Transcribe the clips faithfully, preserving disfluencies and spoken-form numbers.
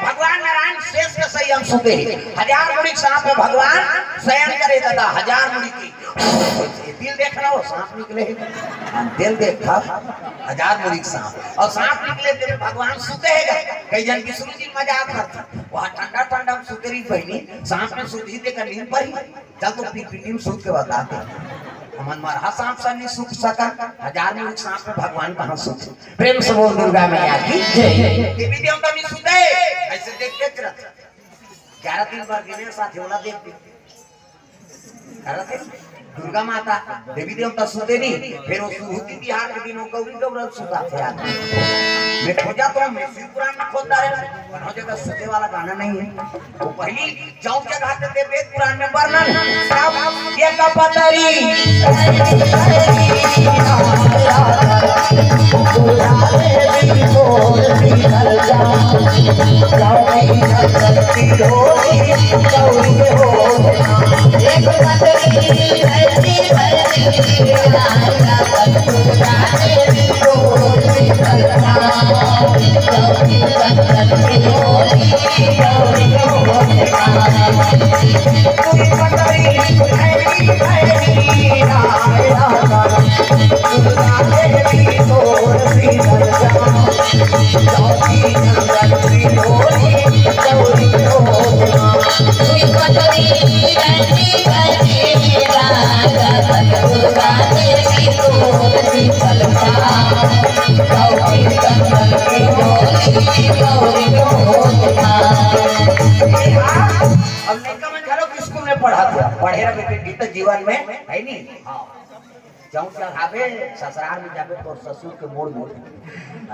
भगवान नारायण शेष के सही हम सुते हैं। हजार मुड़ी के सांप में भगवान शयन करे दादा, हजार मुड़ी की। ये दिल देख रहा हो, सांप निकले है। हाँ, दिल देखा, हजार मुड़ी के सांप। और सांप निकले, दिल भगवान सुते है। कई जन विष्णु जी मजाक करते, वहाँ ठंडा ठंडा में सुते रही बहनी, सांप में सुत ही देखा नींद पर ही। चल तो पी पी टीम सूत के बता दे। हमन मरहा सांप सन नहीं सूत सका, हजार मुड़ी सांप में भगवान कहाँ सूत? प्रेम से बोल दुर्गा मैया की जय। देवी देवता नहीं सूते, ऐसे देख देख रह। ग्यारह दिन भर गिने साथी वाला देख देख। करत हे दुर्गा माता, देवी देवता सुते नहीं, फिर वो सुरहुती बिहार के दिन वो गौरी गौरव सुता थे आदमी। मैं खोजा तो मैं शिव पुराण में खोजता रहे, कोनो जगह सुते वाला गाना नहीं है। वो पहली चौक जगह देते वेद पुराण में वर्णन, सब ये का पतरी। अब लइका मन घलो स्कूल में पढ़त हे, पढ़े रहे बेटी, जीवन में है नहीं। हाँ। जाऊं चढ़ावे, ससुराल में जाबे तो ससुर के मोड़ मोड़। आ,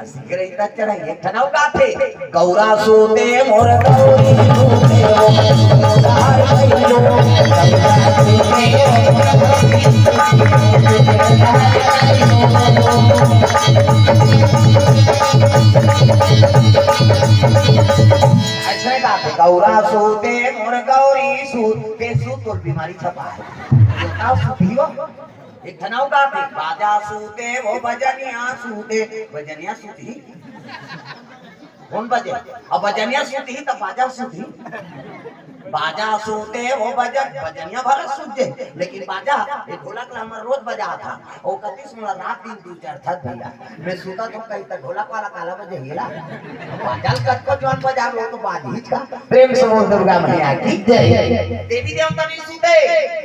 सिगरेट इतना चढ़ाई, एक ठन अउ गाथे। गौरा सूते मोर गौरी सूते, मोर गौरा सूते। ऐसे गाथे, गौरा सूते मोर गौरी सूते, सूत तोर बीमारी छपा है। का सूती हो? एक ठन अउ गाथे, बाजा सूते वो बजनिया सूते, बजनिया सूतही। कौन बजे? अब बजनिया सूतही त बाजा सूतही। बाजा सूते वो बजन, बजनिया भले सूत जे, लेकिन बाजा, ये ढोलक ला हमर रोज बजात हे। वो कतिस मोला रात दिन दू चार थक भैया। मैं सुता तो कहीं तक ढोलक वाला काला बजे हिला। बाजा ल कतको जवान बजा लो तो बाजही का। प्रेम से बोल दुर्गा मैया की जय। देवी देवता नहीं सूते,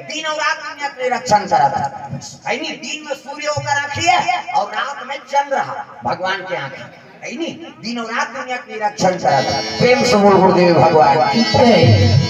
दिन और रात दुनिया के रक्षण करत हे। है नी, दिन में सूर्य ओकर आँखी हे और रात में चंद्र हे, भगवान के आँखी। है नी, दिन और रात दुनिया के रक्षण करत हे। प्रेम से बोल गुरुदेव भगवान की जय।